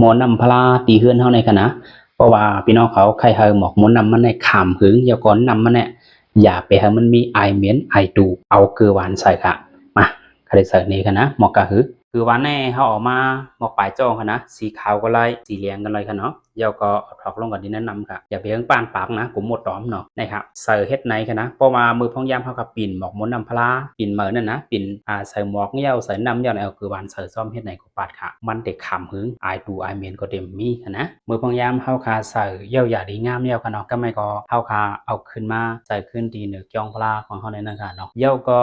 ມົນນ້ຳພະລາທີ່ເຮືອນເຮົານີ້ຫັ້ນນະ ເພາະວ່າພີ່ນ້ອງເຂົາໃຄ່ໃຫ້ໝອກມົນນ້ຳມັນໃຫ້ຂ້າມຫຶງ ແລ້ວກໍນ້ຳມັນນີ້ ຢ່າໄປໃຫ້ມັນມີອາຍເໝັນອາຍຕູ ເອົາເກືອຫວານໃສ່ຄ່ະ. ມາ ຂ້າໄດ້ໃສ່ນີ້ຫັ້ນນະ ໝອກກະຫື ຄືວ່າແນ່ເຮົາເອົາມາໝອກປາຍຈ້ອງຫັ້ນນະ ສີຂາວກໍໄດ້ ສີແດງກໍໄດ້ຄ່ະເນາະ ແລ້ວກໍເອົາຖອກລົງກັນດີໃນນ້ຳຄ່ະ. ຢ່າໄປເຫິງປານປາກນະ ກົວໂມດຕອມເນາະ ນີ້ຄ່ະ. ໃສ່ເຮັດໃນຄ່ະນະ ເພາະວ່າມື້ພວກຍາມເຮົາກໍປິ່ນໝອກມົນນ້ຳພະລາ ປິ່ນເໝີນັ້ນນະ ປິ່ນ ອ່າ ໃສ່ໝອກແລ້ວ ໃສ່ນ້ຳແລ້ວ ເອົາເກືອບວານໃສ່ຊ້ອມເຮັດໃນກໍປາດຄ່ະ ມັນໄດ້ຂ້າມຫຶງ ອາຍຕູອາຍເໝັນກໍເຕັມມີຫັ້ນນະ. ມື້ພວກຍາມເຮົາຄ່ະໃສ່ແລ້ວຢ່າດີງາມແລ້ວຄ່ະເນາະ ກໍແມ່ນກໍເຮົາຄ່ະເອົາຂຶ້ນມາໃສ່ຂຶ້ນທີ່ເໜືອກ້ອງພະລາຂອງເຮົາໃນນັ້ນຄ່ະເນາະ. ແລ້ວກໍ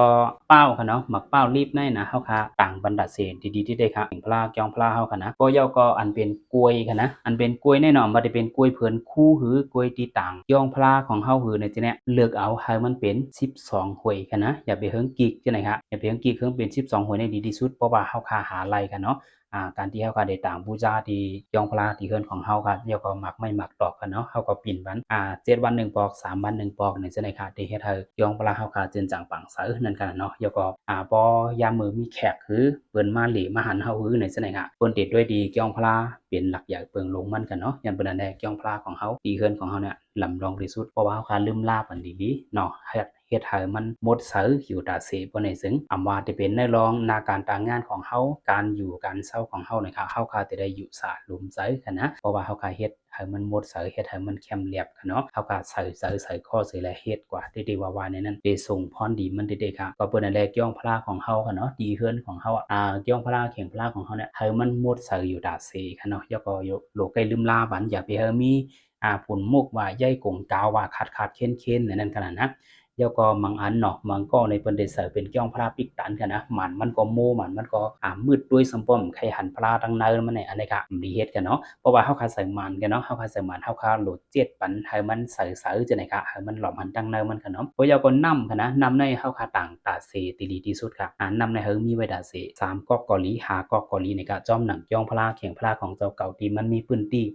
ເປົ້າຄ່ະເນາະ ໝາກເປົ້າລີບໃນນະ ເຮົາຄ່ະຕາງບັນດາເສນດີໆ ທີ່ໄດ້ຄ່ະ ເຂງພະລາ ກ້ອງພະລາເຮົາຄ່ະນະ. ກໍແລ້ວກໍອັນເປັນກ້ວຍຄ່ະນະ ອັນເປັນກ້ວຍແນ່ນອນ ບໍ່ວ່າຈະເປັນກ້ວຍເພີນຄູ່ ຫຼື ກ້ວຍທີ່ຕາງກ້ອງພະລາຂອງເຮົາ ຫຼື ໃນທີ່ເນີ້ຍ ເລືອກເອົາໃຫ້ມັນເປັນສິບສອງຫວຍຄ່ະນະ ຢ່າໄປເຫິງກິກຈັ່ງໃດຄ່ະ ຢ່າໄປເຫິງກິກ ເພິ່ງເປັນສິບສອງຫວຍນີ້ດີທີ່ສຸດ ເພາະວ່າເຮົາຄ່ະຫາໄລ່ຄ່ະເນາະ. ອ່າ ການທີ່ເຮົາຄ່ະໄດ້ຕາງບູຊາທີ່ກ້ອງພະລາທີ່ເຮືອນຂອງເຮົາຄ່ະ ແລ້ວກໍໝາກໄມ້ໝາກຕອກຄ່ະເນາະ ເຮົາກໍປິ່ນວັນ ອ່າ ເຈັດວັນໜຶ່ງປອກ ສາມວັນໜຶ່ງປອກ ຈັ່ງໃດຄ່ະ ທີ່ເຮັດໃຫ້ກ້ອງພະລາເຮົາຄ່ະເຈັນຈັງປັງໃສນັ້ນຄ່ະເນາະ. ແລ້ວກໍ ອ່າ ພໍຍາມມື້ມີແຂກ ຫຼື ເພິ່ນມາເລມາຫັນເຮົາ ຫຼື ໃນຈັ່ງໃດຄ່ະ ເພິ່ນຕິດດ້ວຍດີກ້ອງພະລາເປັນຫຼັກໃຫຍ່ເປິງລົງມັນຄ່ະເນາະ. ຍ້ອນເປັນອັນໃດ ກ້ອງພະລາຂອງເຮົາທີ່ເຮືອນຂອງເຮົາເນຍ ລຳລອງທີ່ສຸດ ເພາະວ່າເຮົາຄ່ະລືມລາກັນດີໆເນາະ ເຮັດ ເຮັດໃຫ້ມັນໝົດໃສຢູ່ຕາເສບໍ່ແນ່ເຊິ່ງ ອຳວ່າຈະເປັນໃນລອງໜ້າການຕາງງານຂອງເຮົາ ການຢູ່ການເຊົາຂອງເຮົານີ້ຄ່ະ ເຮົາຄ່ະຈະໄດ້ຢູ່ສາລົມໃສຫັ້ນນະ ເພາະວ່າເຮົາຄ່ະເຮັດໃຫ້ມັນໝົດໃສ ເຮັດໃຫ້ມັນແຄມແລບຫັ້ນເນາະ. ເຮົາຄ່ະໃສ່ໃຈໃສ່ຄໍໃສ່ແລເຮັດກວ່າ ທີ່ ທີ່ວ່າ ວ່າແນວນັ້ນ ໄດ້ສົ່ງພອນດີມັນເດ້ໆຄ່ະ. ກໍເປັນອັນແລ ກ້ອງພະລາຂອງເຮົາຫັ້ນເນາະ ທີ່ເຮືອນຂອງເຮົາ ອ່າ ກ້ອງພະລາ ແຂງພະລາຂອງເຮົາເນຍ ໃຫ້ມັນໝົດໃສຢູ່ຕາເສຫັ້ນເນາະ. ແລ້ວກໍໂລກໃກ້ລືມລາມັນ ຢ່າໄປໃຫ້ມີ ອ່າ ຝຸ່ນມຸກວ່າ ໃຍກົງກາວວ່າ ຂາດໆເຄັນໆ ແນວນັ້ນຂະໜາດນະ. ແລ້ວກໍບາງອັນເນາະ ບາງກໍໃນເພິ່ນໄດ້ໃສ່ເປັນກ້ອງພະລາປິກຕັນຫັ້ນນະ ມັນ ມັນກໍໂມ ມັນ ມັນກໍ ອ່າ ມືດດ້ວຍ ສ່ຳປ້ອມ ໃຄ່ຫັນພະລາທາງໃນມັນນີ້ ອັນນີ້ກະບໍ່ດີເຮັດກະເນາະ. ເພາະວ່າເຮົາຄາໃສ່ມັນກະເນາະ ເຮົາຄາໃສ່ມັນ ເຮົາຄາໂຫຼດເຈັດປັນໃຫ້ມັນໃສໆ ຈັ່ງໃດກະ ໃຫ້ມັນຫຼອມຫັນທາງໃນມັນກະເນາະ. ແລ້ວກໍນ້ຳຫັ້ນນະ ນ້ຳໃນເຮົາຄາຕ່າງຕາເສທີ່ດີທີ່ສຸດກະ ອ່າ ນ້ຳໃນເຮົາມີໄວ້ຕາເສ ສາມກອກກໍດີ ຫ້າກອກກໍດີ ນີ້ກະ ຈອມໜັງກ້ອງພະລາ ແຂງພະລາຂອງເຈົ້າເກົ່າ ທີ່ມັນມີພື້ນທີ່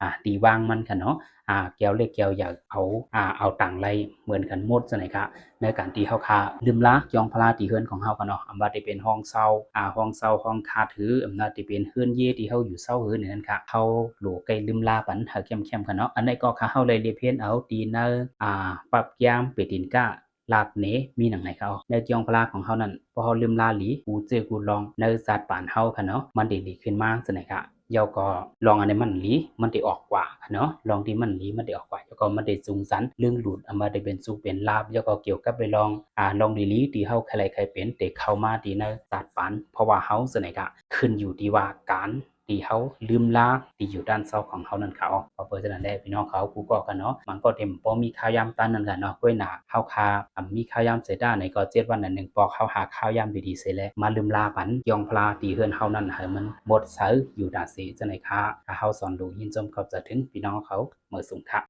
ອ່າ ທີ່ວ່າງມັນກະເນາະ ອ່າ ແກ້ວເລັກແກ້ວໃຫຍ່ ເອົາ ອ່າ ເອົາຕາງໄລ່ເໝືອນກັນໝົດ ຈັ່ງໃດກະ ໃນການທີ່ເຮົາຄາລືມລາກ້ອງພະລາທີ່ເຮືອນຂອງເຮົາກະເນາະ ອຳວ່າຈະເປັນຫ້ອງເຊົ່າ ອ່າ ຫ້ອງເຊົ່າ ຫ້ອງຄາດ ຫຼື ອຳວ່າຈະເປັນເຮືອນເຢທີ່ເຮົາຢູ່ເຊົ່າ ຫຼື ໃນນັ້ນກະ ເຮົາໂລໃກ້ລືມລາປັນໃຫ້ແຄມໆກະເນາະ. ອັນໃດກໍຄາເຮົາໄດ້ລຽບຮຽນເອົາທີ່ໃນ ອ່າ ປັບກຽມເປຕິນກະ ລາກເນ ມີໜັງໃນເຂົາ ໃນກ້ອງພະລາຂອງເຮົານັ້ນ ພໍເຮົາລືມລາອີ່ຫຼີ ກູເຈີກູລອງ ໃນຊາດປານເຮົາກະເນາະ ມັນໄດ້ດີຂຶ້ນມາ ຈັ່ງໃດກະ ແລ້ວກໍລອງອັນໃດມັນອີ່ຫຼີ ມັນໄດ້ອອກກວ່າກະເນາະ ລອງທີ່ມັນອີ່ຫຼີ ມັນໄດ້ອອກກວ່າ ແລ້ວກໍມັນໄດ້ສູງສັນ ເລື່ອງຫຼູດ ອຳວ່າໄດ້ເປັນສຸກເປັນລາບ ແລ້ວກໍກ່ຽວກັບໄປລອງ ອ່າ ລອງດີໆ ທີ່ເຮົາໃຄ່ໄດ້ໃຄ່ເປັນ ໄດ້ເຂົ້າມາທີ່ໃນຊາດປານ ເພາະວ່າເຮົາ ຈັ່ງໃດກະ ຂຶ້ນຢູ່ທີ່ວ່າການ ທີ່ເຮົາລືມລາທີ່ຢູ່ດ້ານເຊົາຂອງເຮົານັ້ນເຂົາ. ເພາະສະນັ້ນແຫຼະ ພີ່ນ້ອງເຂົາ ກູກໍກະເນາະ ມັນກໍເຕັມພໍມີຄາວຍາມຕານນັ້ນກະເນາະ ກ້ວຍໜາ ເຮົາຄາ ອ່າ ມີຄາວຍາມໃສ່ຕາໃນກໍ ເຈັດວັນໜຶ່ງປອກ ເຮົາຫາຄາວຍາມດີໆໃສ່ແລະ ມາລືມລາປັນກ້ອງພະລາທີ່ເຮືອນເຮົານັ້ນ ໃຫ້ມັນໝົດໃສຢູ່ຕາເສ ຈັ່ງໃດກະ ເຮົາສອນດູຍິນຊົມຂອບໃຈເຖິງພີ່ນ້ອງເຂົາ ມາສົ່ງກະ